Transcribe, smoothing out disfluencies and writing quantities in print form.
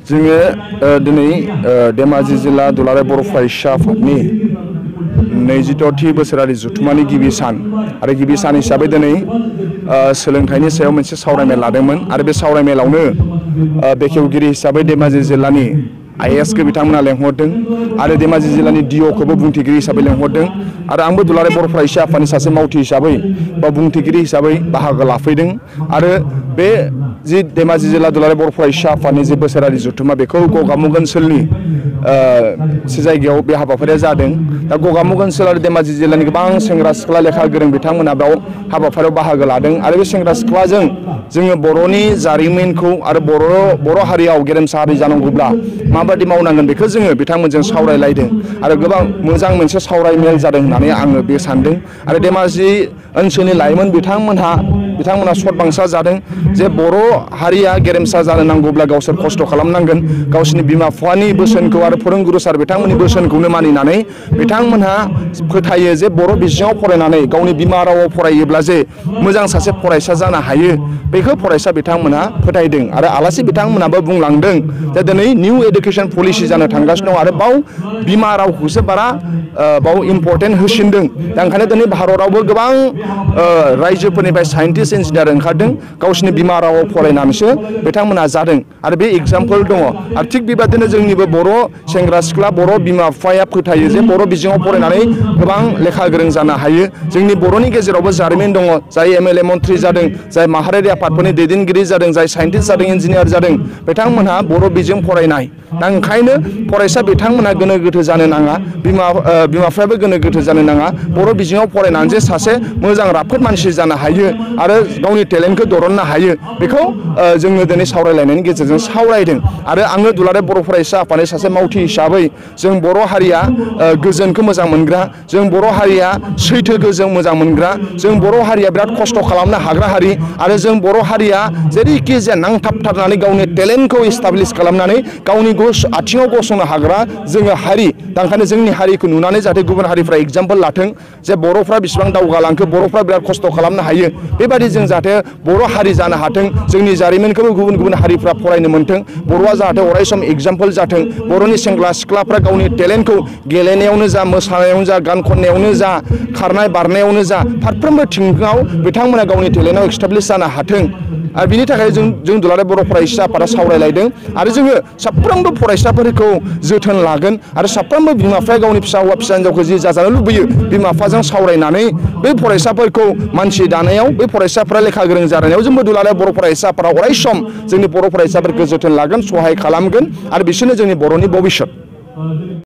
जोङो दिनै धेमाजि जिल्ला दुलाराय बर' फरायसा आफादनि 22थि बोसोरारि जथुम्मानि गिबि सान आरो गिबि सान हिसाबै दिनै सोलोंथाइनि सायाव मोनसे सावरायमेल लादोंमोन आरो बे सावरायमेलावनो बेखेवगिरि हिसाबै धेमाजि जिल्लानि IAS खौ बिथांमोना लेंहरदों आरो धेमाजि जिल्लानि DO खौबो बुंथिगिरि हिसाबै लेंहरदों आरो आंबो दुलाराय बर' फरायसा आफादनि सासे मावथि हिसाबै बा बुंथिगिरि हिसाबै बाहागो लाफैदों आरो बे जि धेमाजि जिल्ला दुलाराय बर' फरायसा आफादनि जि बोसोरारि जथुम्मा बेखौ गगामुग ओनसोलनि से जायगायाव बे हाबाफारिया जादों। दा गगामुग ओनसोल आरो धेमाजि जिल्लानि गोबां सेंग्रा सिख्ला लेखा गोरों बिथांमोना बेयाव हाबाफारियाव बाहागो लादों आरो बे सेंग्रा सिख्लाजों जोङो बर'नि जारिमिनखौ आरो बर' हारियाव गेरेमसा हारि जानांगौब्ला माबायदि मावनांगोन बेखौ जोङो बिथांमोनजों सावरायलायदों आरो गोबां मोजां मोनसे सावरायमेल जादों होननानै आङो बे सानदों आरो धेमाजि ओनसोलनि लाइमोन बिथांमोना सत बांसा जादों जे बर' हारिया गेरेमसा जानो नांगौब्ला गावसोर खस्थ' खालामनांगोन गावसोरनि बिमा बिफानि बोसोनखौ आरो फोरोंगुरु सार बिथांमोननि बोसोनखौनो मानिनानै बिथांमोनहा फोथायो जे बर' बिजोङाव फरायनानै गावनि बिमा रावाव फरायोब्ला जे मोजां सासे फरायसा जानो हायो बेखौ फरायसा बिथांमोनहा फोथायदों आरो आलासि बिथांमोनाबो बुंलांदों जे दिनै निउ एडुकेशन पलिसि जानो थांगासिनो दं आरो बाव बिमा रावखौसो बारा बाव इम्पर्टेन्ट होसिनदों दा ओंखायनो दिनै भारतावबो गोबां रायजोफोरनिफ्राय साइन्टिस्ट इन्जिनियार ओंखारदों गावसिनि बिमा रावाव फरायनानैसो बिथांमोना जादों आरो बे एग्जाम्पल दङ आरो थिग बेबादिनो जोंनिबो बर' सेंग्रा सिख्ला बर' बिमा बिफाया फोथायो जे बर' बिजोङाव फरायनानै गोबां लेखा गोरों जानो हायो जोंनि बर'नि गेजेरावबो जारिमिन दङ जाय MLA मन्थ्रि जादों जाय माहारियारि आफादफोरनि दैदेनगिरि जादों जाय साइन्टिस्ट जादों इन्जिनियार जादों बिथांमोनहा बर' बिजों फरायनाय दा ओंखायनो फरायसा बिथांमोनहा गोनो गोथो जानो नाङा बिमा बिफायाबो गोनो गोथो जानो नाङा बर' बिजोङाव फरायनानै जे सासे मोजां राफोद मानसि जानो हायो आरो गावनि टेलेन्टखौ दरननो हायो बेखौ जोङो दिनै सावरायलायनायनि गेजेरजों सावरायदों आरो आङो दुलाराय बर' फरायसा आफादनि सासे मावथि हिसाबै जों बर' हारिया गोजोनखौ मोजां मोनग्रा जों बर' हारिया सैथोखौ जों मोजां मोनग्रा जों बर' हारिया बिराद खस्थ' खालामनो हाग्रा हारि आरो जों बर' हारिया जेरैखि जाया नांथाबथारनानै गावनि टेलेन्टखौ इस्टाब्लिस खालामनानै गावनि आथिङाव गसंनो हाग्रा जोङो हारि दा ओंखायनो जोंनि हारिखौ नुनानै जाहाथे गुबुन हारिफ्रा एग्जाम्पल लाथों जे बर'फ्रा बेसेबां दावगालांखो बर'फ्रा बिराद खस्थ' खालामनो हायो बेबायदि जों जाहाथे बर' हारि जानो हाथों जोंनि जारिमिनखौबो गुबुन गुबुन हारिफ्रा फरायनो मोन्थों बर'आ जाहाथे अरायसम एग्जाम्पल जाथों बर'नि सेंग्रा सिख्लाफ्रा गावनि टेलेन्टखौ गेलेनायावनो जा मोसानायावनो जा गान खननायावनो जा खारनाय बारनायावनो जा फारफ्रोमबो थिंआव बिथांमोना गावनि टेलेन्टआव एस्टाब्लिस जानो हाथों आरो बिनि थाखाय जों दुलाराय बर' फरायसा आफादा सावरायलायदों आरो जोङो साफ्रोमबो फरायसाफोरखौ जोथोन लागोन आरो साफ्रोमबो बिमा बिफाया गावनि फिसा हौवा फिसा हिन्जावखौ जि जाजानो लुबैयो बिमा बिफाजों सावरायनानै बै फरायसाफोरखौ मानसि दानायाव बै फरायसाफोरा लेखा गोरों जानायाव जोंबो दुलाराय बर' फरायसा आफादा अरायसम जोंनि बर' फरायसाफोरखौ जोथोन लागोन सहाय खालामगोन आरो बिसोरनो जोंनि बर'नि भबिष्यत